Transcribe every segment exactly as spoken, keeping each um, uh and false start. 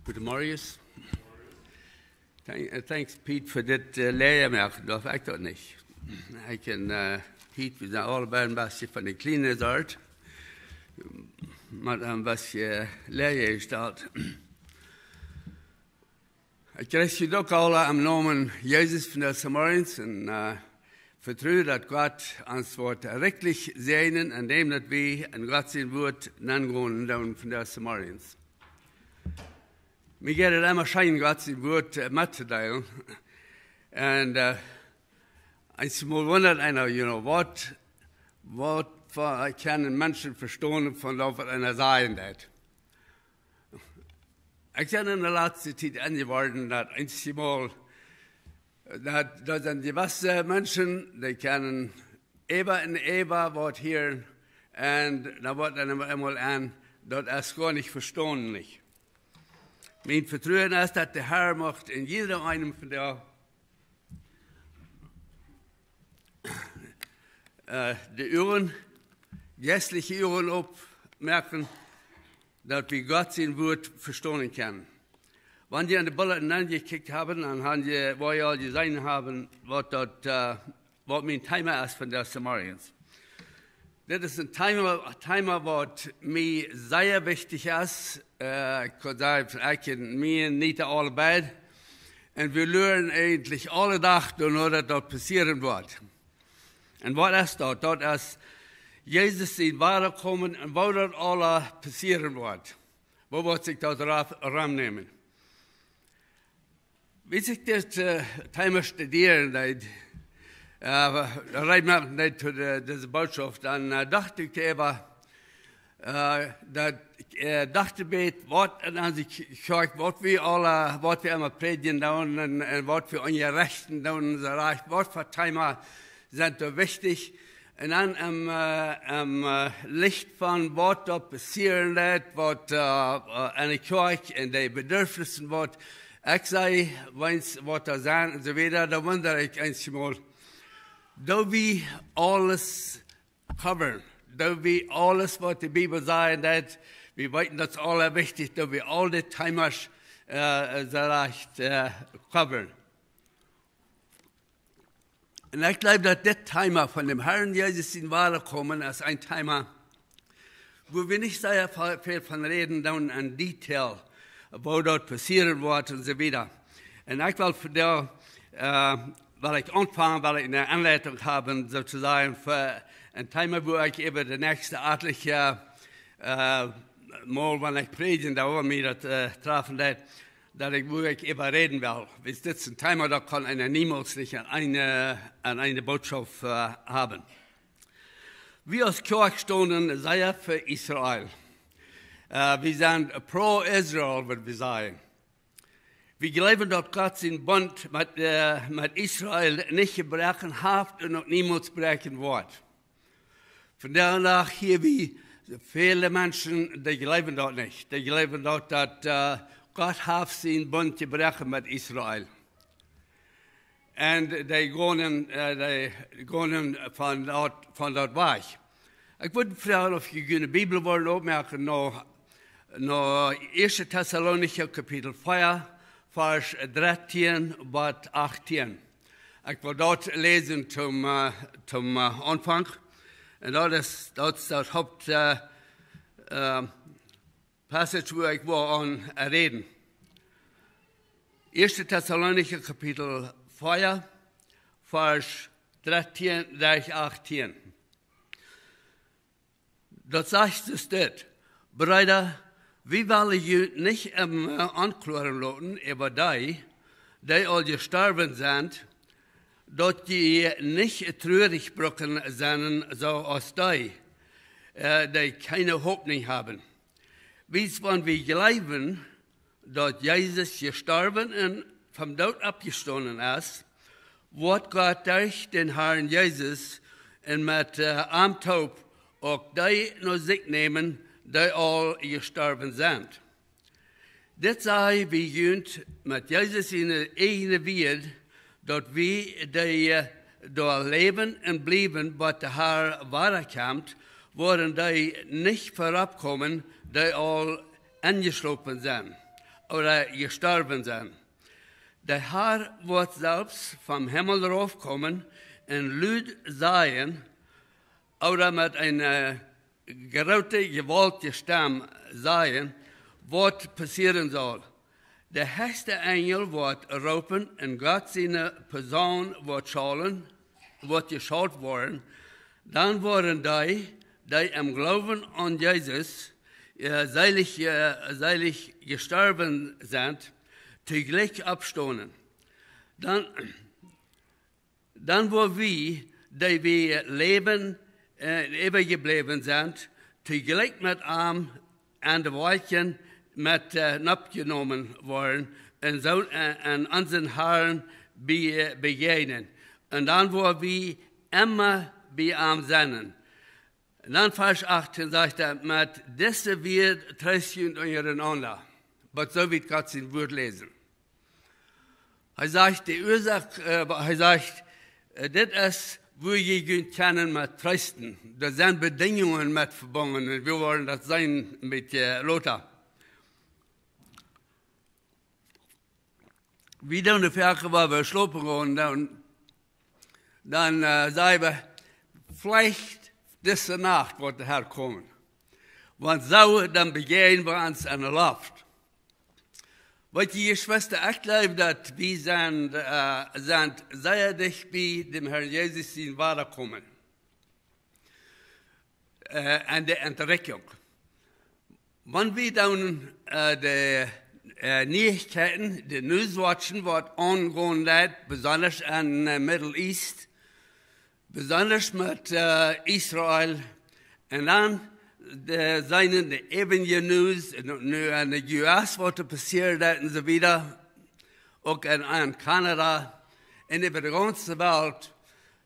Goedemorjes. Thank- eh, Thanks, Piet, fa dit eh, Läajen moaken. Daut wist ekj uk nich. Ekj en eh, Piet, wie sent aule beid een bät von de kjliene Sort. Mau een bät Läajen jestalt. Ekj jreess junt uk aule em Nomen Jesus von de Samaritans un eh, vetru, daut Gott ons woat rikjlich säajnen, endäm daut wie en Gott sien Wort nengonen doonen von de Samaritans. Mie jeit et emma scheen, Gott sien Wort eh, mettodeelen. Un eh, eenjemol wundat eena, you know, waut, waut fa, kjennen Menschen vestonen von daut, waut eena sajen deit. Ekj sie en de latste Tiet enjeworden, daut eenjemol, daut, daut sent jewesse Menschen, dee kjennen äwa un äwa waut hieren, un dan woat eena emol aun, daut es goanich vestonen nich. Mien Vetruen es, daut de Herr mucht en jieda eenem von de, eh, de Uagen, jeistliche Uagen oppmoaken, daut wie Gott sien Wort vestonen kjennen. Wan jie en de Bulletin nenjekjikjt haben, dan haben jie, woa jie aul jeseenen haben, waut daut, eh, waut mien Thema es von de Samaritans. Dit es een Thema, Thema waut mie sea wichtich es. Eh, ekj kaun sajen, ekj en mie nich aule beid. Un wie luaren eejentlich aule Dach doano, daut daut passieren woat. Un waut es daut? Daut es Jesus sien Wadakomen un woo daut aules passieren woat. Woo woat sikj daut ra-, romnämen? Wiels ekj dit eh, Thema studieren deed, eh, reed moaken deed to de, dise Botschaft, dan eh, docht ekj äwa, eh, daut, eh, docht ekj bät, waut en onse Kjoakj, waut wie aule, waut wie emma prädjen doonen un, un waut wie unjarechten doonen, soo rajcht, waut fa Thema sent doa wichtich. Un dan em, eh, em eh, Licht von waut doa passieren deit, waut eh, eh, en de Kjoakj un de Bedürfnisse, waut ekj saj, wan waut doa sent un soo wieda, dan wunda ekj eenjemol, doo wie aules coveren? Doo wie aules, waut de Bibel sajen deit? Wie weeten, daut es aula wichtich, doo wie aul de Themas eh, soo rajcht eh, coveren? Un ekj jleew, daut dit Thema von däm Herrn Jesus sien Wadakomen es een Thema, wua wie nich sea väl, väl von räden doonen en Detail, woo daut passieren woat un soo wieda. Un ekj well vondoag, eh, well ekj aunfangen, well ekj eene Enleitung haben, soo to sajen, fa een Thema, wua ekj äwa de näakjste etliche eh, Mol, wan ekj prädjen doo, wan mie daut eh, trafen deit, daut ekj, wua ekj äwa räden well. Wiels dit es een Thema, daut kaun eena niemols nich aun eene, aun eene Botschaft eh, haben. Wie aus Kjoakj stonen sea fa Israel. Eh, wie sent pro-Israel, wudd wie sajen. Wie jleewen, daut Gott sienen Bunt met, eh, met Israel nich jebroaken haft un uk niemols broaken woat. Vondoag hia wie väle Menschen, dee jleewen daut nich. Dee jleewen daut, daut eh, Gott haft sienen Bunt jebroaken met Israel. Un dee gonen, eh, dee gonen von daut, von daut wajch. Ekj wudd froagen, auf jie june Bibel wellen opmoaken no, no Ieeschte Tessalonicha Kapitel vea, Varsch dartieen bat achtieen. Ekj well daut läsen toom, eh, toom eh, Aunfank. Un daut es, daut es daut Haupt eh, eh, Passage, wua ekj well aun eh, räden. Ieeschte Tessalonicha Kapitel vea, Varsch dartieen bat achtieen. Daut sajcht soo dit: Breeda, wie wellen junt nich em eh, Onkloaren loten äwa dee, dee aul jestorwen sent, daut jie nich truarich brucken sennen, soo aus dee, eh, dee kjeene Hopninj haben. Wiels wan wie jleewen, daut Jesus jestorwen un vom Doot oppjestonen es, woat Gott derch dän Herrn Jesus un met eh, am toop uk dee no sikj nämen, dee aul jestorwen sent. Dit saj wie junt met Jesus siene ieejne Wieed, daut wie, dee eh, doa läwen un bliewen, bat de Herr wada kjemt, woaren dee nich verop komen, dee aul enjeschlopen sent. ooda jestorwen sent. De Herr woat selfst vom Himmel raufkomen un lud sajen, ooda met eene groote, jewaultje Stemm sajen, waut passieren saul. De hechste Enjel woat roopen un Gott siene Posaun woat schaulen, woat jeschault woaren. Dan woaren dee, dee em Gloowen aun Jesus, äh, seelich, äh, seelich jestorwen sent, toojlikj oppstonen. Dan, dan woa wie, dee wie läwen, äh, äwajebläwen sent, toojlikj met am aun de Wolkjen met, äh, noppjenomen woaren un soo, äh, aun onsen Herrn be-, bejäajnen. Un dan woa wie emma bie am sennen. Un dan Varsch achtieen sajcht hee: "Met dise Wieed treest junt unjarenaunda." Waut soo wie Gott sien Wuat läsen. Hee sajcht, de Uasoak, äh, hee sajcht, äh, dit es, woo jie junt kjennen met treesten. Doa sent Bedinjungen met vebungen. Un wie woaren daut seenen met, äh, lota. Wie dan de Woakjen, wua wie schlopen gonen, dan, dan, äh, saj wie, veleicht dise Nacht woat de Herr komen. Wan soo, dan bejäajnen wie ons aun de Loft. Weet jie, Jeschwista, ekj jleew, daut wie sent, äh, sent sea dicht bie däm Herr Jesus sien Wadakomen. Äh, aun de Entrikjunk. Wan wie dan, äh, de, äh, Nieichkjeiten, de News watchen, waut aungonen deit, besonda aun, äh, Middle East, besonda met, äh, Israel. Un dan de, seenen de evenje News, nu, nu aun de U S, waut doa passieet un soo wieda. Uk aun, aun Kanada. Un äwa de gaunze Welt.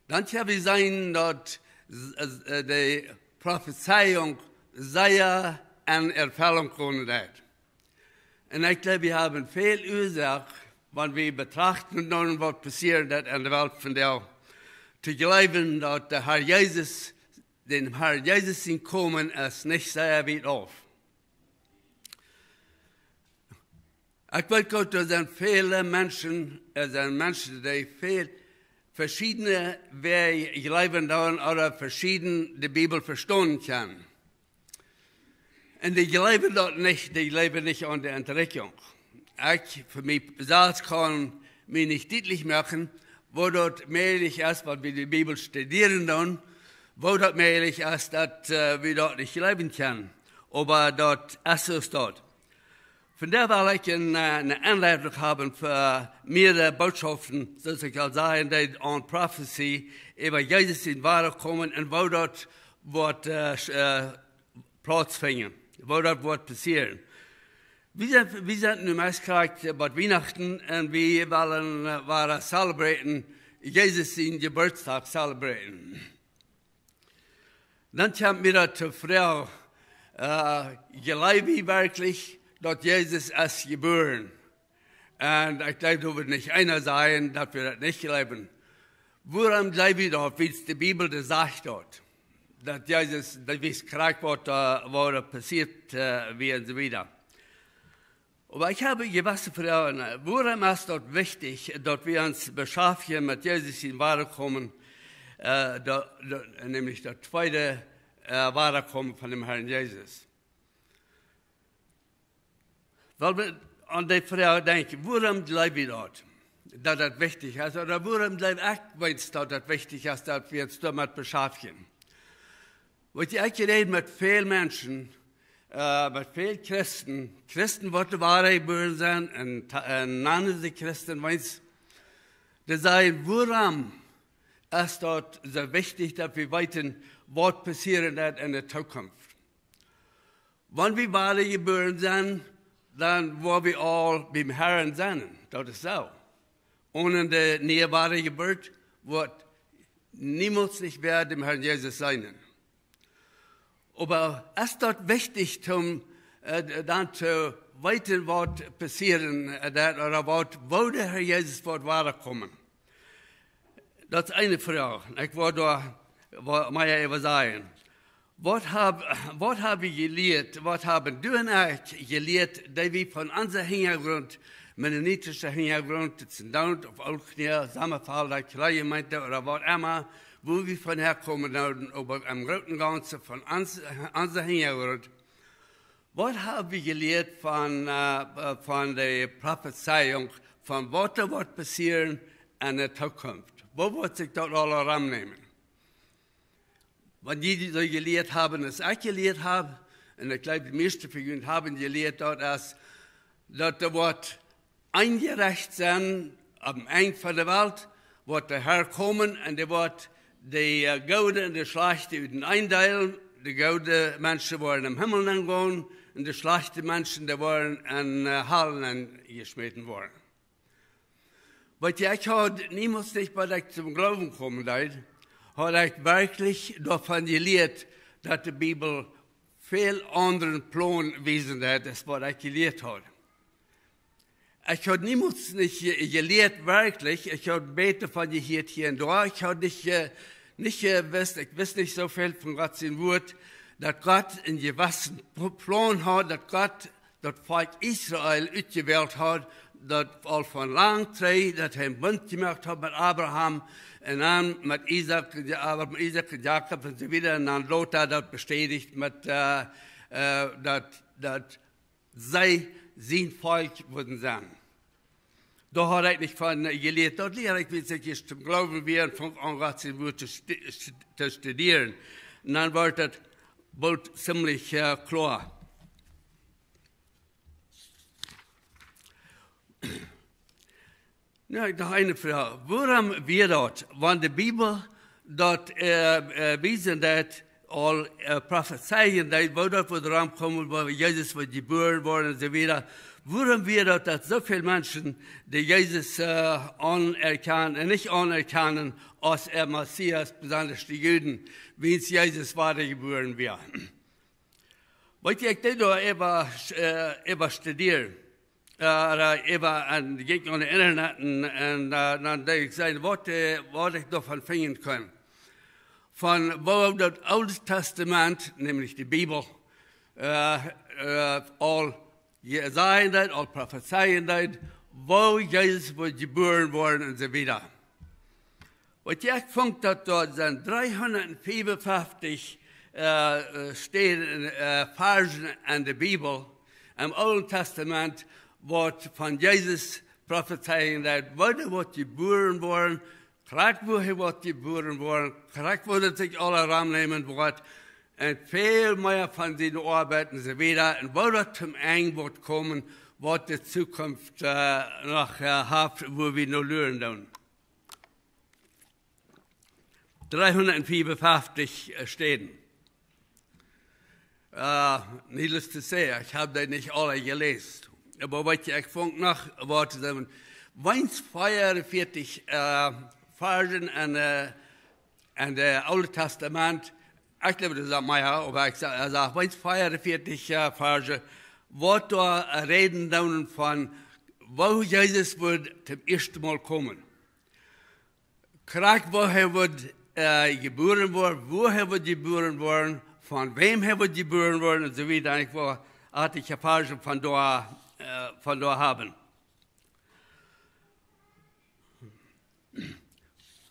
Dan kjenn wie seenen daut, äh, de Profezeiunk sea aun Erfellunk komen deit. Un ekj jleew, wie haben väl Uasoak, wan wie betrachten dan, waut passieet aun de Welt vondoag, to jleewen, daut de Herr Jesus, däm Herr Jesus sien Komen es nich sea wiet auf. Ekj weet goot, doa sent väle Menschen, doa sent Menschen, dee väl veschiedne Wäaj jleewen doonen ooda veschieden de Bibel vestonen kjennen. Un dee jleewen daut nich, dee jleewen nich aun de Entrikjunk. Ekj, fa mie selfst kaun mie nich dietlich moaken, woo daut mäajlich es, wan wie de Bibel studieren doonen, woo daut mäajlich es, daut, äh, wie daut nich jleewen kjennen. Oba daut es soo daut. Vondoag well ekj eene, äh, eene Enleitunk haben fa mea Bootschoften, soo aus ekj aul säd, dee aun Profezie äwa Jesus sien Wadakomen un woo daut woat, äh, sch-, äh, plautsfinjen, woo daut woat passieren. Wie sent, wie sent nu meist krakjt, äh, bie Wienachten un wie wellen, äh, wada celebraten, Jesus sien Jeburtsdach celebraten. Dan kjemt mie daut de Froag, äh, jleew wie werkjlich, daut Jesus es jebuaren? Un ekj jleew, doa woat nich eena sajen, daut wie daut nich jleewen. Wuarom jleew wie daut? Wiels de Bibel daut sajcht daut. Daut Jesus, daut wist krakjt waut, äh, waut passieet, äh, wia un soo wieda. Oba ekj hab jewesse Froagen. Wuarom es daut wichtich, daut wie ons beschaftjen met Jesus sien Wadakomen, äh, daut, daut, nämlich daut tweede, äh, Wadakomen von däm Herrn Jesus? Well wie aun dee Froag denkjen, wuarom jleew wie daut, daut daut wichtich es? Ooda wuarom jleew ekj, weetst, daut daut wichtich es, daut wie ons doamet beschaftjen? Weet jie, ekj räd met väl Menschen, äh, met väl Christen, Christen, waut doa wadajebuaren sent, un ta-, un nane sikj Christen, weetst, dee sajen, wuarom es daut soo wichtich, daut wie weeten, waut passieren woat en de Zukunft? Wan wie wadajebuaren sent, dan woa wie aul biem Herrn sennen. Daut es soo. Onen de niee Wadajeburt woat niemols nich wäa däm Herrn Jesus seenen. Oba es daut wichtich, om, äh, dan to weeten, waut passieren, äh, daut, ooda waut, woo de Herr Jesus woat wadakomen? Daut es eene Froag. Ekj woa doa, woa mea äwa sajen. Waut hab, waut hab wie jelieet? Waut haben du un ekj jelieet, dee wie von onsen Hinjagrunt, mennonitischa Hinjagrunt, daut sent doont opp Ooltkolonia, Sommafelda, Kjleejemeent ooda waut emma, wua wie von häakomen, dan oba em grooten Gaunzen von ons, onsen Hinjagrunt. Waut hab wie jelieet von, äh, äh, von de Profezeiunk, von waut doa woat passieren en de Tookunft? Woo woat sikj daut aula romnämen? Wan jie soo jelieet haben, aus ekj jelieet hab, un ekj jleew, de mieeschte von junt haben jelieet, daut es, daut doa woat een Jerecht sennen aum Enj von de Welt, woat de Herr komen un dee woat de, äh, Goode un de Schlajchte uteneen deelen. De goode Menschen woaren em Himmel nengonen un de schlajchte Menschen, dee woaren en, äh, Hal nenjeschmäten woaren. Weet jie, ekj haud niemols nich, bat ekj toom Gloowen komen deed, haud ekj werkjlich doavon jelieet, daut de Bibel väl aundren Plon wiesen deed, aus waut ekj jelieet haud. Ekj haud niemols nich je-, jelieet, werkjlich. Ekj haud bät von jehieet hia un doa. Ekj haud nich, äh, nich jewist, ekj wist nich soo väl von Gott sien Wuat, daut Gott eenen jewessen P-, Plon haud, daut Gott daut Volkj Israel utjewält haud, daut aul von lang trigj, daut hee eenen Bunt jemoakt haud met Abraham un dan met Isaak, Ja-, Abraham, Isaak un Jakob un soo wieda, un dan lota daut bestädicht met, äh, äh, daut, daut see sien Volkj wudden sennen. Doa haud ekj nich von, äh, jelieet. Daut lieed ekj, wiels ekj ieescht toom Gloowen wia un funk aun, Gott sien Wuat to stu-, stu-, to studieren. Un dan wort daut boolt ziemlich, äh, kloa. Nu, ekj noch eene Froag. Wuarom wia daut, wan de Bibel daut, äh, äh, wiesen deed, aul, äh, profezeien deed, woo daut woat romkomen, woo Jesus woat jebuaren woaren un soo wieda? Wuarom wia daut, daut soo väl Menschen, dee Jesus, äh, aunerkjanen, äh, nich aunerkjanen aus äa Messias, besonda de Juden, wiels Jesus wadajebuaren wia? Weet jie, ekj deed doa äwa, äh, äwa studieren, äh, ooda äwa aun, jinkj aun de Internet un, un, äh, dan deed ekj seenen, waut, äh, waut ekj doavon finjen kunn. Von woo daut Oole Tastament, nämlich de Bibel, äh, äh, aul je-, sajen deed, aul profezeien deed, woo Jesus woat jebuaren woaren un soo wieda. Waut ekj funk, daut doa sent dreehundatfiefunfeftich, äh, äh, Städen, äh, Varschen en de Bibel, em Oolen Tastament, waut von Jesus profezeien deed, woo hee woat jebuaren woaren, krakjt woo hee woat jebuaren woaren, krakjt woo daut sikj aula romnämen woat, un väl mea von siene Oabeit un soo wieda, un woo daut toom Enj woat komen, waut de Zukunft, äh, noch, äh, haft, wua wie no luaren doonen. Dreehundatfiefunfeftich, äh, Städen. Äh, needless to say, ekj hab dee nich aula jeläst. Oba waut ekj funk noch, waut sent weens veeaunvieetich, äh, Varschen en, äh, en de Oole Tastament, ekj jleew, daut es mea, oba ekj sa-, ekj sach weens veeaunvieetich, äh, Varschen, waut doa, äh, räden doonen von, woo Jesus woat toom ieeschten Mol komen. Krakjt woo hee woat, äh, jebuaren woaren, wua hee woat jebuaren woaren, von wäm hee woat jebuaren woaren un soo wieda. Ekj well eenje Varschen von doa, äh, von doa haben.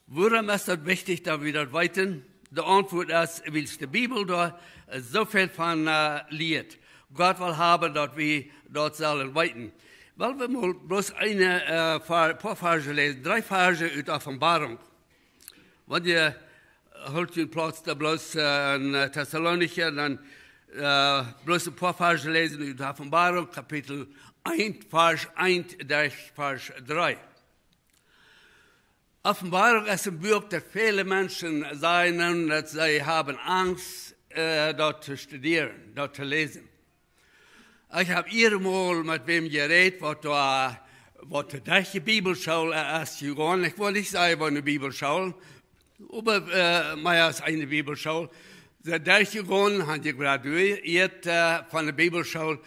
Wuarom es daut wichtich, daut wie daut weeten? De Auntwuat es, wiels de Bibel doa, äh, soo väl von, äh, lieet. Gott well haben, daut wie daut sellen weeten. Well wie mol bloos een, äh, Var-, poa Varschen läsen, dree Varschen ut Openboarunk. Wan jie, äh, hoolt jun Plauz doa bloos, äh, en, äh, Tessalonicha, dan, äh, bloos een poa Varschen läsen ut Openboarunk, Kapitel eent, Varsch eent bat Varsch dree. Openboarunk es een Buak, daut väle Menschen sajen, daut see haben Angst, äh, daut to studieren, daut to läsen. Ekj hab hia mol met wäm jerät, waut doa, waut doa derch de Bibelschool, äh, es jegonen. Ekj well nich sajen, waut eene Bibelschool, oba, äh, mea aus eene Bibelschool. See derchjegonen, han jegraduieet, äh, von de Bibelschool.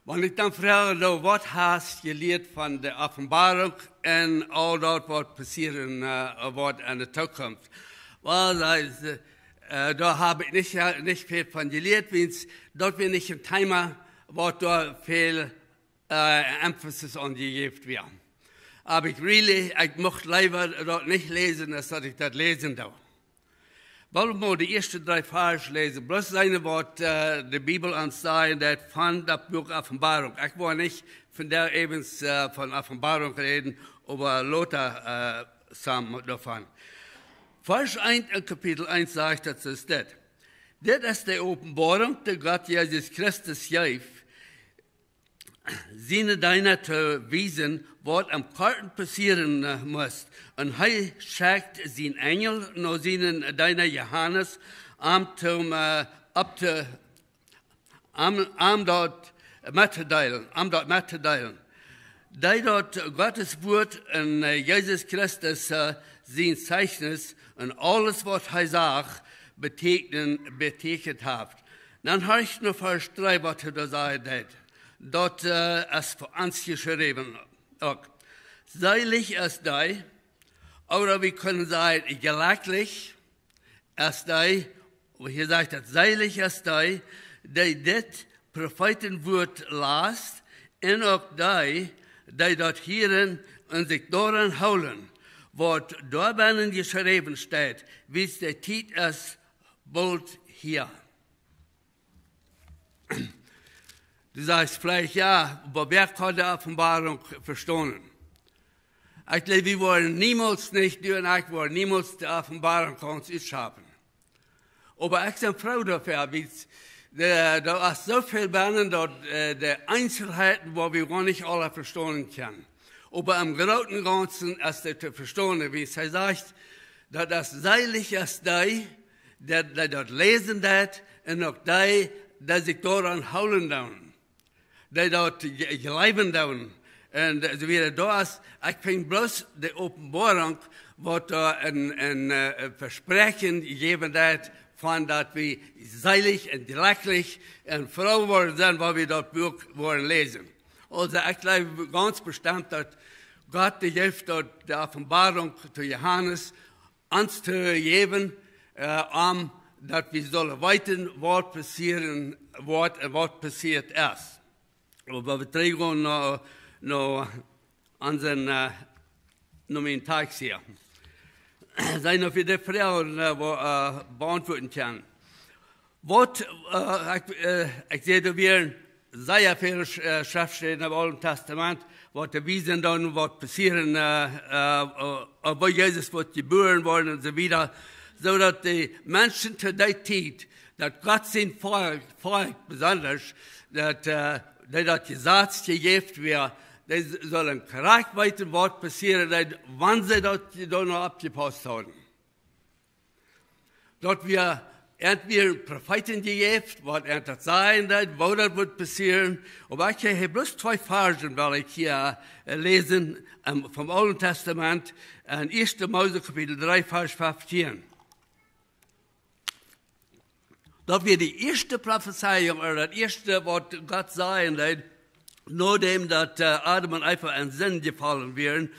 Wan ekj dan froag, nu, waut hast jelieet von de Openboarunk un aul daut, waut passieren, äh, woat en de Tookunft? Well, see, see, Äh, doa hab ekj nich, nich väl von jelieet, wiels daut wia nich een Thema, waut doa väl, äh, Emphasis aunjejäft wia. Oba ekj really, ekj mucht leewa daut nich läsen, aus daut ekj daut läsen doo. Well wie mol de ieeschte dree Varsch läsen. Bloos seenen waut, äh, de Bibel ons sajcht, daut von daut Buak Openboarunk. Ekj woa nich vondoag äwent, äh, von Openboarunk räden, oba lota, äh, sam doavon. Varsch eent en Kapitel eent sajcht daut soo es dit. Dit es de Openboarunk, dee Gott Jesus Christus jeef, siene Deena to wiesen, waut aum korten passieren, äh, must. Un hee schekjt sienen Enjel no sienen Deena Johanes, am toom, äh, opp to, am, am daut mettodeelen, am daut mettodeelen. Dee daut Gottes Wuat un, äh, Jesus Christus, äh, sien Zeichnis un aules, waut hee sach, beteekjnen, beteekjent haft. Dan horcht no Varsch dree, waut hee doa sajen deed. Daut, äh, es fa ons jeschräwen uk. Seelich es dee, ooda wie kjennen sajen, jlekjlich es dee, oba hia sajcht daut, seelich es dee, dee dit Profeetenwuat last, un uk dee, dee daut hieren un sikj doaraun hoolen, waut doabennen jeschräwen steit, wiels de Tiet es boolt hia. Du sajchst veleicht, jo, oba wäa kaun de Openboarunk vestonen? Ekj jleew, wie woaren niemols nich, du un ekj woaren niemols de Openboarunk fa ons utschaffen. Oba ekj sie froo doafäa, wiels de, doa es soo väl bennen, daut, äh, de Eenzelheiten, waut wie goanich aula vestonen kjennen. Oba em grooten Gaunzen es daut to vestonen, wiels hee sajcht, daut es seelich es dee, dee, dee daut läsen deit, un uk dee, dee sikj doaraun hoolen doonen, dee daut je-, jleewen doonen. Un, äh, soo wieda doa es, ekj finj bloos de Openboarunk, waut doa een, een, äh, Vespräakjen jejäft haft, von daut wie seelich un jlekjlich un froo woaren sennen, wan wie daut Buak woaren läsen. Aulsoo, ekj jleew gaunz bestemt, daut Gott dee jeef daut de Openboarunk to Johanes, ons to jäwen, äh, om daut wie sellen weeten, waut passieren woat un waut passieet es. Oba wie trigj gonen no, no onsen, äh, no mienen Tekjst hia. Seenen, auf wie dee Froag, äh, wo, äh, beauntwuaden kjennen. Waut, äh, ekj, äh, ekj säd, doa wieren sea väl Sch-, äh, Schreftstalen em Oolen Tastament, waut doa wiesen doonen, waut passieren, äh, äh, äh, woo Jesus woat jebuaren woaren un soo wieda, soo daut de Menschen to dee Tiet, daut Gott sien Volkj, Volkj besonda, daut, äh, dee daut Jesaz jejäft wia, dee s-, sullen krakjt weeten, waut passieren deed, wan see daut doano oppjepaust hauden. Daut wia, ent wieren Profeeten jejäft, waut ent daut sajen deed, woo daut wudd passieren. Oba ekj hab hia bloos twee Varsch, well ekj hia, äh, läsen, ähm, vom Oolen Tastament, en ieeschte Mose Kapitel dree, Varsch feftieen. Daut wia de ieeschte Profezeiunk, ooda daut ieeschte, waut Gott sajen deed, nodäm daut, äh, Adam un Eva en Sind jefollen wieren,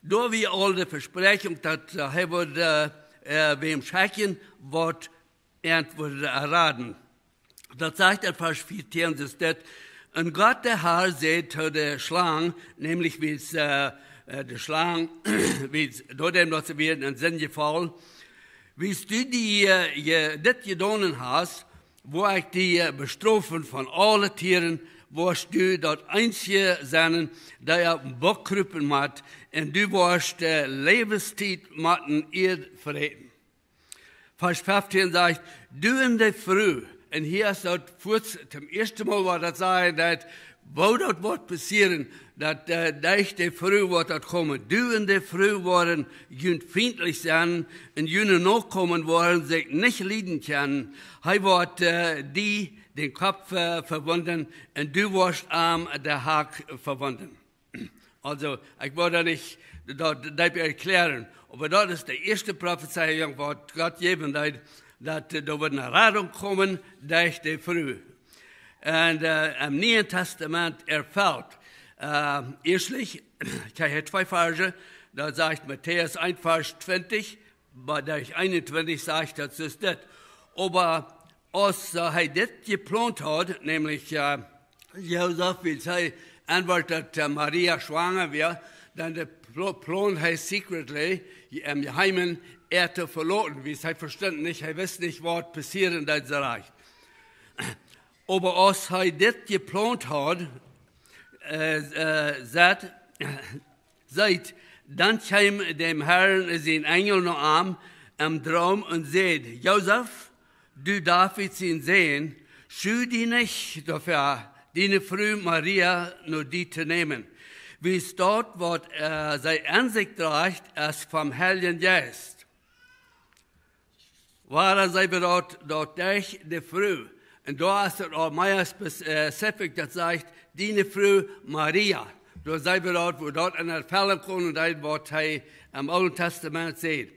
doa wia aul de Vespräakjunk, daut, äh, hee wudd, äh, äh, wäm schekjen, waut ent wudd, äh, raden. Daut sajcht en Varsch vieetieen, daut es dit: Un Gott de Herr säd to de Schlang, nämlich wiels, äh, äh, de Schlang, wiels, nodäm daut see wieren en Sind jefollen, wiels du die, äh, je-, dit jedonen hast, woa ekj die, äh, bestrofen von aule Tieren, woascht du daut eensje sennen, dee opp een Buck krupen mott, un du woascht, äh, Läwenstiet motten Ieed fräten. Varsch feftieen sajcht: Du un de Fru, un hia es daut fuaz toom ieeschten Mol, waut daut sajen deed, woo daut woat passieren, daut, äh, derch de Fru woat daut komen. Du un de Fru woaren junt fientlich sennen, un june Nokomen woaren sikj nich lieden kjennen. Hee woat, äh, die dän Kopp, äh, vewunden, un du woascht am de Hak vewunden. Aulsoo, ekj woa daut nich, daut, daut erkjläaren, oba daut es de ieeschte Profezeiunk, waut Gott jäwen deed, daut, äh, doa woat eene Radunk komen derch de Fru. Un, äh, em Nieen Tastament erfelt, äh, ieeschtlich, ekj hab hia twee Varsch, daut sajcht Matäus eent, Varsch twintich, bat derch eenuntwintich sajcht daut soo dit: Oba aus äh, hee dit jeplont haud, nämlich äh, Josef, wiels hee enwort daut äh, Maria schwanga wia, dan de Plo- plont hee secretly, em Jeheimen, äa to veloten, wiels hee vestunt nich, hee wist nich, waut passieren deed soo rajcht. Oba aus hee dit jeplont haud, äh, äh, sajcht, sajcht, dan kjeem däm Harn sien Enjel no am em Droom un säd: Josef, du David sien Sän, schuad die nich doafäa, diene Fru Maria no die to nämen, wiels daut, waut äh, see en sikj drajcht, es vom Heiljen Jeist. Wuarom saj wie daut, daut derch de Fru? Un doa es et aul mea spes- äh, specific, daut sajcht, diene Fru Maria. Doa saj wie daut, woo daut en Erfellunk kjemt un daut, waut hee em Oolen Tastament sajcht.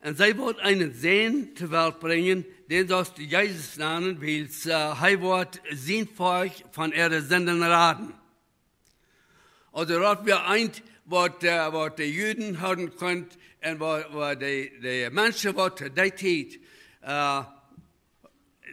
Un see woat eenen Sän to Welt brinjen, dän saust du Jesus nanen, wiels äh, hee woat sien Volkj von äare Sinden raden. Aulsoo daut wia eent, waut, äh, waut de Juden hauden kunt un waut, waut de, de Menschen, waut to dee Tiet äh,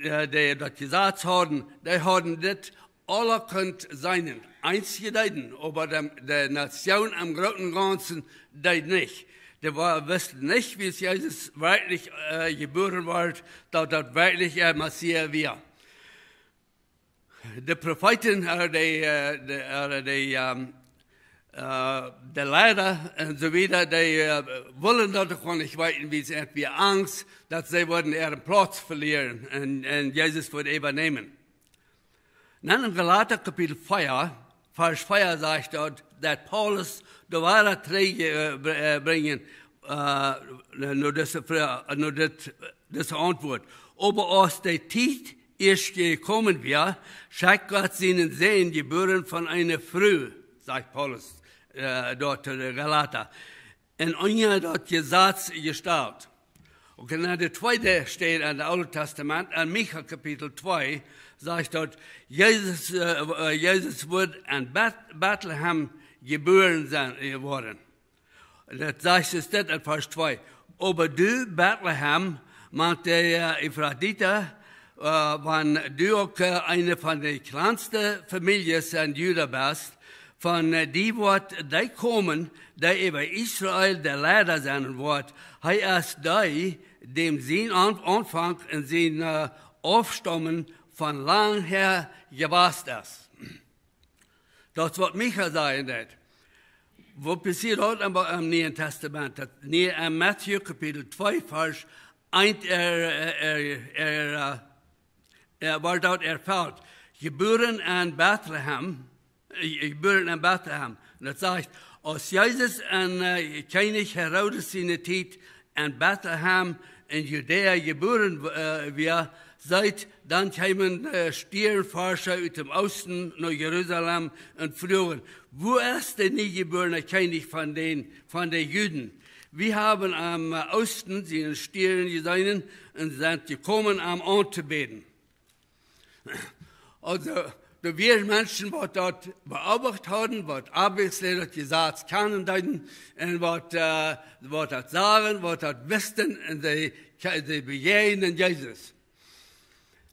äh, dee daut Jesaz hauden, dee hauden dit aula kunt seenen. Eenje deeden, oba de, de Nation em grooten Gaunzen deed nich. Dee wa- wisten nich, wiels Jesus werkjlich äh, jebuaren wort, daut daut werkjlich de Messias wia. De Profeeten, äh, de, äh, de, äh, de, ähm, äh, de Leida un soo wieda, dee äh, wullen daut uk nich weeten, wiels see hauden Angst, daut see wudden äaren Plauz velieren un, un Jesus wudd äwanämen. Dan en Galata Kapitel vea, Varsch vea sajcht daut, daut Paulus de Woarheit trigj äh, br- äh, brinjen äh, no dise Froag, no dit, dise Auntwuat. Oba aus de Tiet ieescht jekomen wia, schekjt Gott sienen Sän, jebuaren von eene Fru, sajcht Paulus äh, doa to de Galata, un unja daut Jesaz jestalt. Uk en de tweede Städ en daut Oole Tastament, en Micha Kapitel twee, sajcht daut, Jesus, äh, äh, Jesus wudd en Bet- Betlehem jebuaren sennen, äh, woaren. Un daut sajcht es dit en Varsch twee: Oba du, Betlehem, mank de äh, Efratita, äh, wan du uk äh, eene von de kjlanste Famieljes en Juda best, von äh, die woat dee komen, dee äwa Israel de Leida sennen woat. Hee es dee, däm sien Aun- Aunfank un sien äh, Aufstaumen von lang häa jewast es. Daut es, waut Micha sajen deed. Waut passieet daut em, em Nieen Tastament? Daut nie en Matthäus Kapitel twee, Varsch eent, er, er, er, er, äh, äh, woat daut erfelt. Jebuaren en Betlehem, äh, jebuaren en Betlehem. Un daut sajcht, aus Jesus en äh, Kjennich Herodes siene Tiet en Betlehem en Judäa jebuaren äh, wia, sajcht, dan kjeemen äh, Stierenforscha ut däm Oosten no Jerusalem un fruagen: Wua es de niejebuarne Kjennich von dän, von de Juden? Wie haben em äh, Oosten sienen Stieren jeseenen un sent jekomen, am auntobäden. Aulsoo, doa wieren Menschen, waut daut beobacht hauden, waut obviously daut Jesaz kjanen deeden un waut, äh, waut daut sagen, waut daut wisten, un see, see bejäajnen Jesus.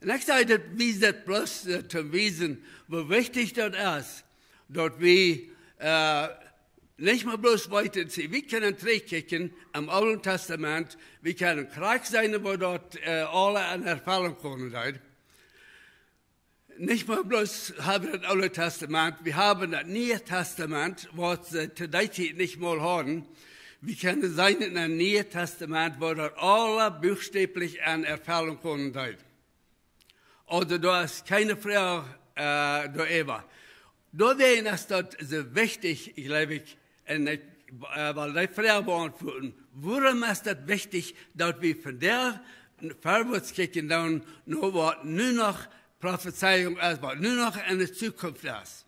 Un ekj saj daut, wie daut bloos äh, to wiesen, woo wichtich daut es, daut wie äh, nich mea bloos weeten, see, wie kjennen trigjkjikjen em Oolen Tastament, wie kjennen krakjt seenen, woo daut äh, aula en Erfellunk komen deed. Nich mea bloos haben wie daut Oole Tastament, wie haben daut Niee Tastament, waut see to dee Tiet nich mol hauden. Wie kjennen seenen en daut Niee Tastament, woo daut aula buchstäblich en Erfellunk komen deed. Aulsoo doa es kjeene Froag äh, doaräwa. Doawäajen es daut soo wichtich, jleew ekj, un ekj äh, well dee Froag beauntwuaden: Wuarom es daut wichtich, daut wie vondoag verwoats kjikjen doonen no waut nu noch Profezeiunk es, waut nu noch en de Zukunft es?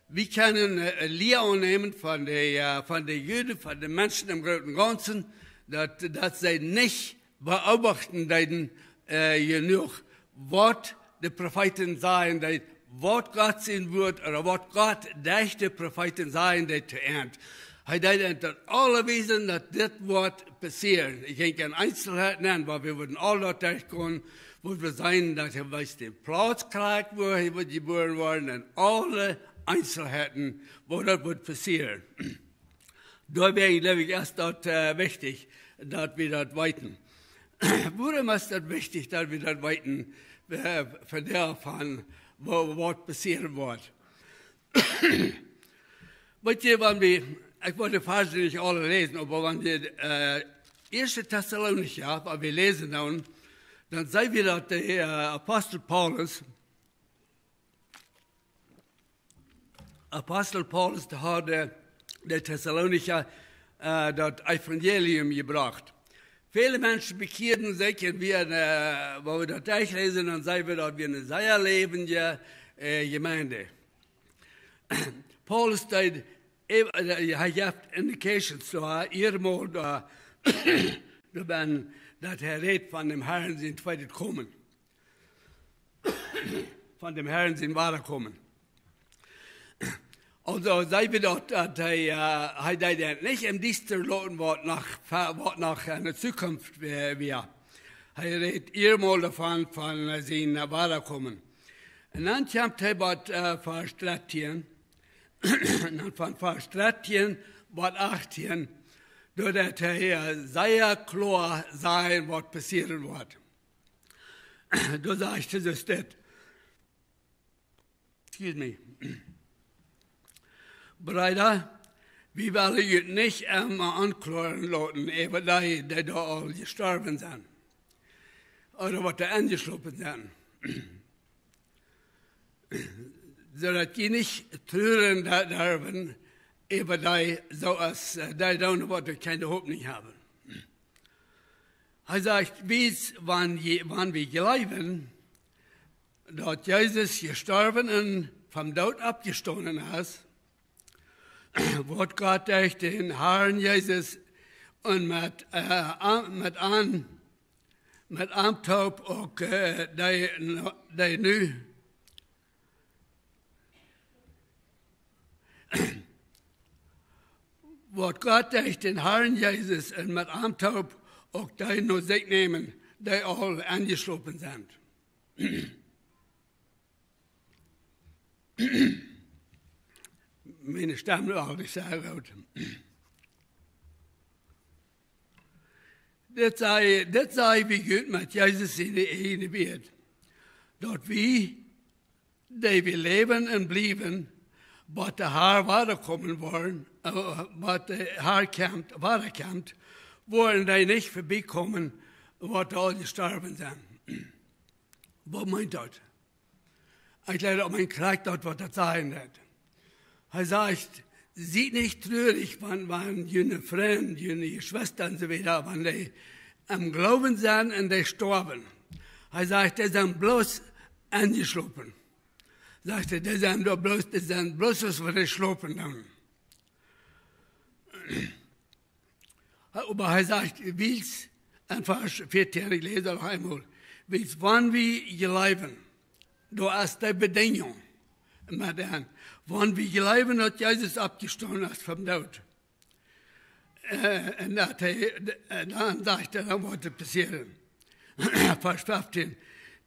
Wie kjennen äh, Lia aunnämen von de, äh, von de Juden, von de Menschen em grooten Gaunzen, daut, daut see nich beobachten deeden äh, jenuach, waut de Profeeten sajen deeden, waut Gott sien Wuat, ooda waut Gott derch de Profeeten sajen deed to an. Hee deed ons daut aules wiesen, daut dit woat passieren. Ekj jinkj en Eenselheiten nenn, oba wie wudden aul doa derchgonen, wua wie seenen, daut hee wees dän Plauz krakjt, wua hee wudd jebuaren woaren, un aule Eenselheiten, woo daut wudd passieren. Doawäajen jleew ekj, es daut, äh, wichtich, daut wie daut weeten. Wuarom es daut wichtich, daut wie daut weeten, äh, von doa aun, woo, waut passieren woat? Weet jie, wan wie, ekj well de Varsch nich aule läsen, oba wan wie, äh, Ieeschte Tessalonicha, wan wie läsen dan, dan seenen wie, daut de, äh, Apostel Paulus, Apostel Paulus, dee haud de Tessalonicha, äh, daut Evangelium jebrocht. Väle Menschen bekjieeden sikj un wie, äh, wan wie daut derchläsen, dan seenen wie, daut wia eene sea läwendje, äh, Jemeent. Paulus deed, äh, hee jeef indications, soo, äh, ea mol, äh, doa, daut hee rät von däm Herrn sien tweedet Komen. Von däm Herrn sien Wadakomen. Aulsoo, seenen wie daut, daut hee, äh, hee deed daut nich em Diestren loten, waut noch, waut noch en de Zukunft wia, wia. Hee rät ea mol doavon, von, äh, sien, äh, Wadakomen. Un dan kjemt hee bie, äh, Varsch dartieen. Un dan von Varsch dartieen bat achtieen, doa deit hee, äh, sea kloa sajen, waut passieren woat. Doa sajcht hee soo dit. Excuse me. Breeda, wie wellen junt nich emma onkloa loten äwa dee, dee doa aul jestorwen sent. Ooda waut doa enjeschlopen sent. Soo daut jie nich truren da-, derwen äwa dee, soo aus, äh, dee doonen, waut doa kjeene Hopninj haben. Hee sajcht, wiels, wan jie, wan wie jleewen, daut Jesus jestorwen un vom Doot oppjestonen es, woat Gott derch dän Herrn Jesus un met, äh, a-, met an, met am toop uk, äh, dee no-, dee nu, woat Gott derch dän Herrn Jesus un met am toop uk dee no sikj nämen, dee aul enjeschlopen sent. Miene Stemm es nich soo goot. Dit saj, dit saj wie junt met Jesus siene ieejne Wieed. Daut wie, dee wie läwen un bliewen, bat de Herr wadakomen woaren, äh, bat de Herr kjemt, wadakomt, woaren dee nich verbiekomen, waut aul jestorwen sent. Waut meent daut? Ekj jleew, daut meent krakjt daut, waut daut sajen deit. Hee sajcht, siet nich trurich, wan, wan june Frind, june Jeschwista un soo wieda, wan dee em Gloowen sent un dee stoawen. Hee sajcht, dee sent bloos enjeschlopen. Sajcht hee, dee sent doa bloos, dee sent bloos aus wan dee schlopen dan. Oba hee sajcht, wiels, en Varsch vieetieen, ekj läs daut noch eemol, wiels wan wie jleewen, doa es dee Bedinjunk met an, wan wie jleewen, daut Jesus oppjestonen es vom Doot. Äh, un daut hee, äh, dan sajcht hee, dan woat et passieren. Varsch feftieen.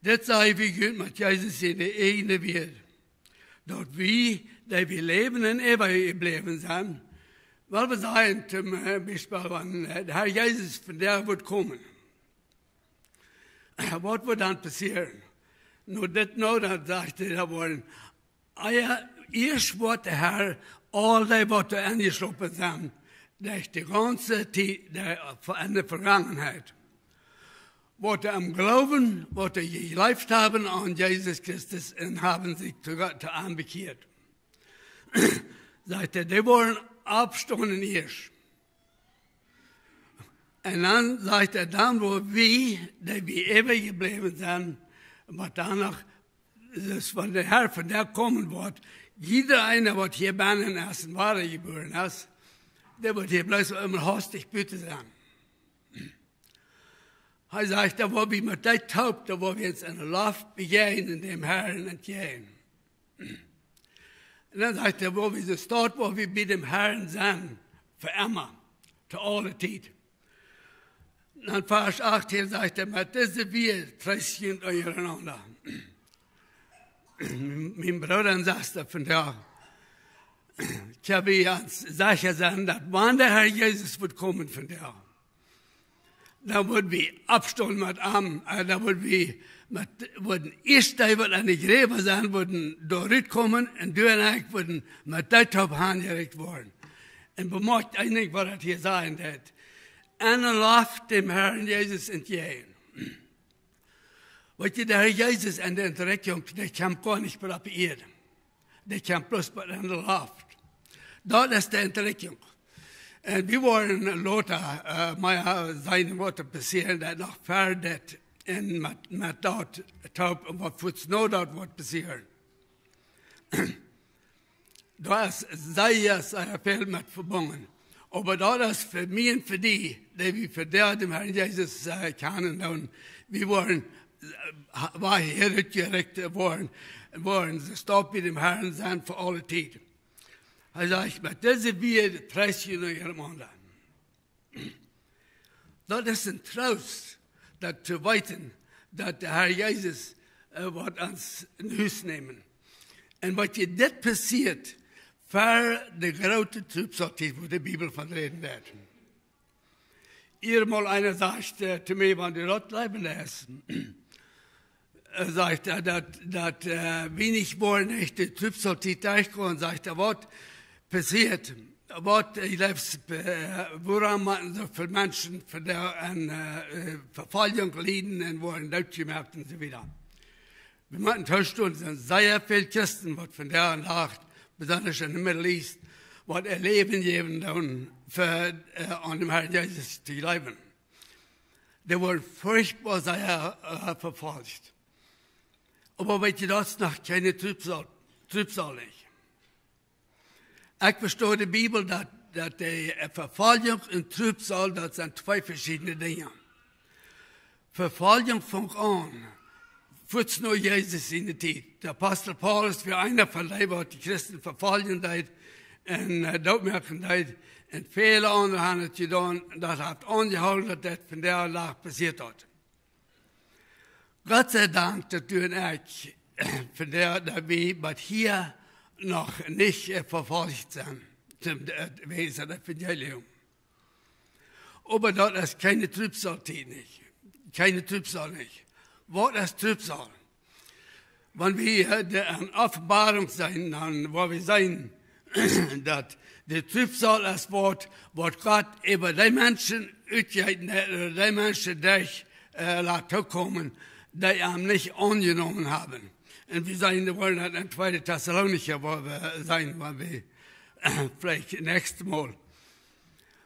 Dit saj wie junt met Jesus siene ieejne Wieed. Daut wie, dee wie läwen un äwajebläwen sent, well wie sajen, toom, äh, Biespel, wan, äh, de Herr Jesus vondoag wudd komen. Waut wudd dan passieren? Nu, dit, nu, dan sajcht hee, doa woaren, ah jo, ieescht woat de Herr aul dee, waut doa enjeschlopen sent, derch de gaunze Tiet, de, en de Vergangenheit, waut doa em Gloowen, waut doa jejleeft haben aun Jesus Christus un haben sikj to Gott, to am bekjieet. Sajcht hee, dee woaren oppstonen ieescht. Un dan sajcht hee, dan woa wie, dee wie äwajebläwen sent, waut dan noch, daut wan de Herr vondoag komen woat, jieda eena, waut hia bennen es un wadajebuaren es, dee woat hia bloos emol hastich buten sennen. Hee sajcht, dan woa wie met dee toop, dan woa wie ons en de Loft bejäajnen, däm Herrn entjäajen. Un dan sajcht hee, woa wie soo staut, woa wie bie däm Herrn sent, Fa emma. To aule Tiet. En Varsch achttieen sajcht hee: "Met dise Wieed treest jie junt unjarenaunda." Mien Brooda un Sesta, vondoag kjenn wie ons secha sennen, daut wan de Herr Jesus woat komen vondoag, dan woaren wie oppstonen met am, äh, dan woaren wie met, woaren ieescht dee, waut enne Jrava sent, woaren doa rutkomen, un du un ekj woaren met dee toop hanjerikjt woaren. Un bemoakjt een Dinkj, waut daut hia sajen deit: "En Loft däm Herrn Jesus entjäajen." Weetst, de Herr Jesus en de Entrikjunk, dee kjemt goanich opp de Ieed. Dee kjemt bloos en de Loft. Daut es de Entrikjunk. Un wie woaren lota, äh, mea seenen, waut doa passieren deit, noch ver dit un met, met daut toop, un waut fuaz no daut woat passieren. Doa es sea, sea väl met vebungen. Oba daut es fa mie un fa die, dee wie vondoag däm Herrn Jesus, äh, kjanen doonen. Wie woaren, äh, ha-, wua hia rutjerikjt woaren, woaren see staut bie däm Herrn sennen fa aule Tiet. Hee sajcht: "Met dise Wieed treest jie junt unjarenaunda." Daut es een Troost, daut to weeten, daut de Herr Jesus, äh, woat ons en Hus nämen. Un weetst, dit passieet ver de groote Trübsaltiet, wua de Bibel von räden deit. Eenmol eena säd, äh, to mie, wan du daut jleewen deist, äh, säd hee, daut, daut, äh, wie nich woaren derch de Trübsaltiet derchkomen, säd hee, waut passieet, waut, äh, jleefst, äh, wuarom motten soo väl Menschen vondoag, äh, äh, Vefoljunk lieden un woaren dootjemoakt un soo wieda. Wie motten tostonen, sent sea väl Christen, waut vondoag dän Dach, besonda en de Middle East, waut äa Läwen jäwen doonen, fa, äh, aun däm Herrn Jesus to jleewen. Dee woaren forchtboa sea, äh, vefoljt. Oba weetst, daut es noch kjeene Trübsal, Trübsal nich. Ekj vesto de Bibel, daut, daut de, äh, Vefoljunk un Trübsal, daut sent twee veschiedne Dinja. Vefoljunk funk aun fuaz no Jesus siene Tiet. De Apostel Paulus wia eena von dee, waut de Christen vefoljen deed un, äh, dootmoaken deed. Un väle aundre haben daut jedonen. Daut haft aunjehoolen, daut daut vondoag dän Dach passieet haft. Gott sie Dank, daut du un ekj, vondoag, daut wie bat hia noch nich, äh, vefoljt sent, toom, äh, wäajen daut Evangelium. Oba daut es kjeene Trübsaltiet nich. Kjeene Trübsal nich. Waut es Trübsal? Wan wie, äh, de, aun Openboarunk seenen, dan woa wie seenen, daut de Trübsal es waut, waut Gott äwa dee Menschen utjeeten haft, ooda dee Menschen derch, äh, lat tookomen, dee am nich aunjenomen haben. Un wie seenen, wie woaren daut en tweede Tessalonicha, wua wie seenen, wua wie, äh, veleicht näakjstet Mol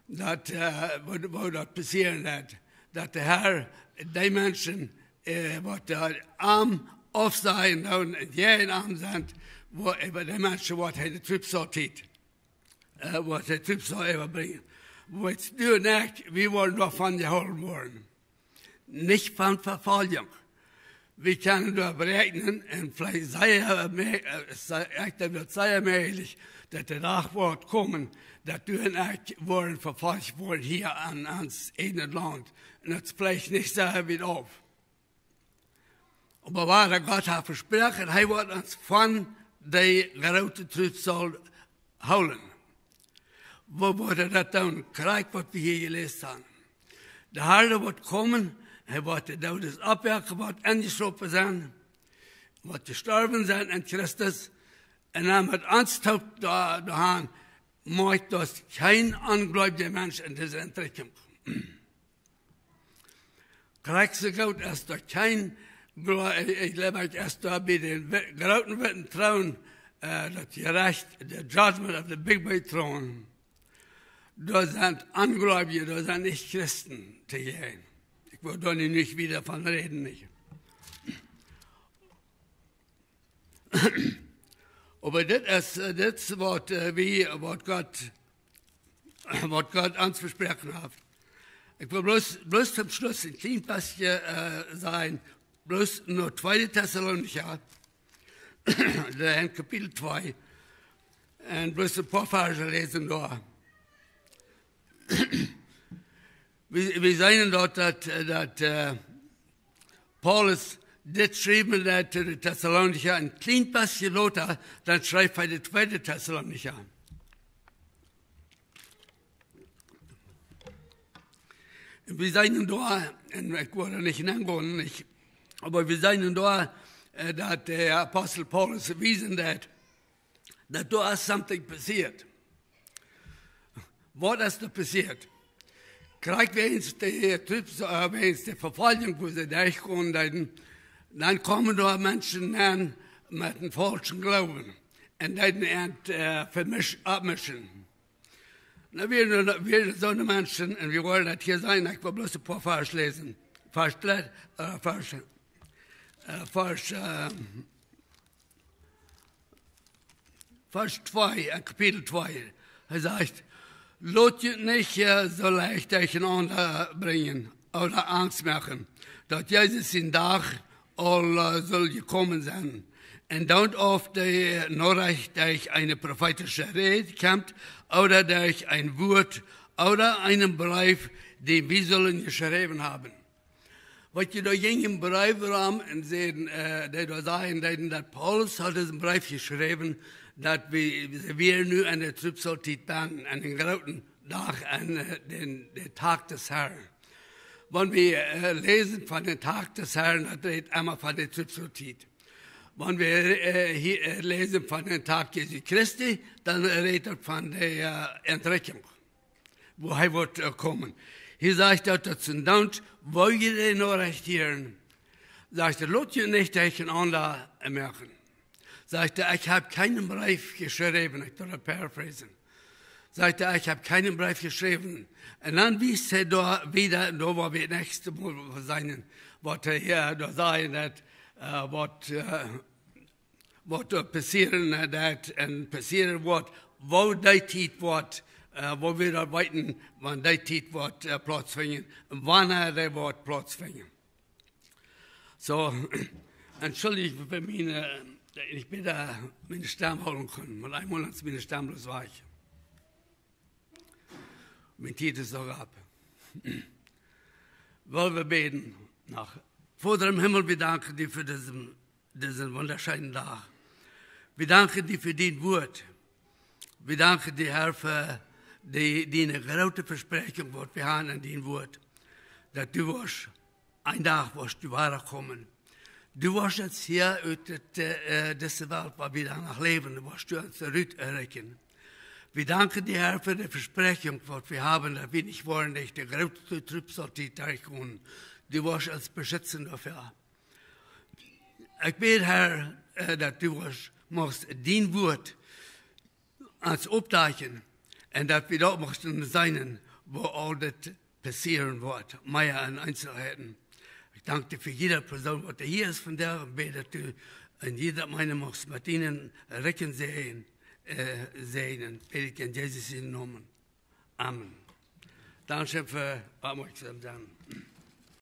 daut, äh, wua, wua daut passieren woat, daut de Herr dee Menschen, äh, waut doa am aufsajen doonen un jäajen am sent, wua äwa dee Menschen woat hee de Trübsaltiet, äh, woat hee Trübsal äwabrinjen. Weetst, du un ekj, wie woaren doavon jehoolen woaren. Nich von Vefoljunk. Wie kjennen doa beräakjnen un veleicht sea, äh, ekj denkj, daut es sea mäajlich, daut de Dach woat komen, daut du un ekj woaren vefoljt woaren hia en ons eejnet Launt. Un daut es veleicht nich sea wiet auf. Oba wada, Gott haft vesproaken, hee woat ons von dee groote Trübsal hoolen. Woo woat hee daut doonen? Krakjt waut wie hia jeläst haben. De Herr woat komen, hee woat de Doodes oppwakjen, waut enjeschlopen sent, waut jestorwen sent en Christus, un dan met ons toop doa, doa han, moakt daut kjeen onjleewja Mensch en dise Entrikjunk. Krakjt soo goot aus doa kjeen, glo-, ekj, ekj jleew, ekj, aus doa bie dän wi-, grooten witten Troon, äh, daut Jerecht, the judgment of the big white throne, doa sent Onjleewje, doa sent nich Christen toojäajen. Ekj well doa nu nich wieda von räden, nich? Oba dit es, äh, dit es waut, äh, wie, waut Gott, waut Gott ons vesproaken haft. Ekj well bloos, bloos toom Schluss een kjlien bät, äh, sajen, bloos no tweede Tessalonicha, doa en Kapitel twee, un bloos een poa Varsch läsen doa. Wie, wie seenen doa, daut, daut, äh, Paulus dit schreef, daut to de Thessalonicha, een kjlien bät lota, dan schreef hee de tweede Thessalonicha. Wie seenen doa, un ekj woa doa nich nengonen, nich, oba wie seenen doa, äh, daut de Apostel Paulus wiesen deed, daut doa es something passieet. Waut es doa passieet? Krakjt wäajens de, äh, Troops, äh, wäajens de Vefoljunk, wua see derchgonen deeden, dan kjeemen doa Menschen aun met eenen faulschen Gloowen un deeden an, äh, vemisch-, aufmischen. Nu, wie, wie soone Menschen, un wie woaren daut hia seenen, ekj well bloos een poa Varsch läsen. Varsch, äh, Varsch, äh, Varsch, äh, Varsch twee, äh, Kapitel twee. Hee sajcht: "Lot junt nich, äh, soo leicht derchenaunda brinjen ooda Angst moaken, daut Jesus sien Dach aul, äh, saul jekomen sennen. Un daut auf de Norecht derch eene profeetische Räd kjemt, ooda derch een Wuat, ooda eenen Breef, dän wie sullen jeschräwen haben." Waut jie doa jinjen Breef rom un säden, äh, dee doa sajen deeden, daut Paulus haud disen Breef jeschräwen, daut wie, wie nu en de Trübsaltiet sent, en dän grooten Dach, en, äh, dän, dän Tag des Herrn. Wan wie, äh, läsen von dän Tag des Herrn, daut rät emma von de Trübsaltiet. Wan wie, äh, hia, äh, läsen von dän Tag Jesu Christi, dan rät daut von de, äh, Entrückung, wua hee woat, äh, komen. Hia sajcht daut, daut see dan, woo jie de Norecht hieren, sajcht hee: "Lot junt nich derchenaunda moaken." Sajcht hee: "Ekj hab kjeenen Breef jeschräwen", ekj well daut paraphrasen. Sajcht hee: "Ekj hab kjeenen Breef jeschräwen." Un dan wiest hee doa wieda, doa woa wie daut näakjste Mol seenen, waut hee hia doa sajcht, daut, äh, waut, äh, waut doa passieren, äh, deed un passieren woat, woo dee Tiet woat, äh, woo wie daut weeten, wan dee Tiet woat, äh, plautsfinjen, un wanea dee woat plautsfinjen. Soo, entschuldicht fa miene, äh, ekj bäd, miene Stemm hoolen kjennen, mau eemol es miene Stemm bloos wajch. Miene Tiet es uk opp. Well wie bäden noch. Voda em Himmel, wie danken die fa disen, disen wundascheenen Dach. Wie danken die fa dien Wuat. Wie danken die, Herr, fa dee, dee groote Vespräakjunk, waut wie haben en dien Wuat. Daut du woascht een Dach woascht du wada komen. Du woascht ons hia ut dit, äh, dise Welt, wua wie dan noch läwen, woascht du ons rut erreichen. Wie danken die, Herr, fa de Vespräakjunk, waut wie haben, daut wie nich woaren derch de groote Trübsaltiet derchgonen. Du woascht ons beschitzen doafäa. Ekj bäd, Herr, äh, daut du woascht, muchst dien Wuat ons oppdakjen un daut wie daut muchten seenen, woo aul dit passieren woat, mea en Eenzelheiten. Ekj dank die fa jieda Persoon, waut hia es vondoag, un bäd, daut du en jieda eenen muchst met dienen rikjen Säajen, äh, säajnen. Bäd ekj en Jesus sienen Nomen. Amen. Dankscheen fa oppmoakjsom sennen.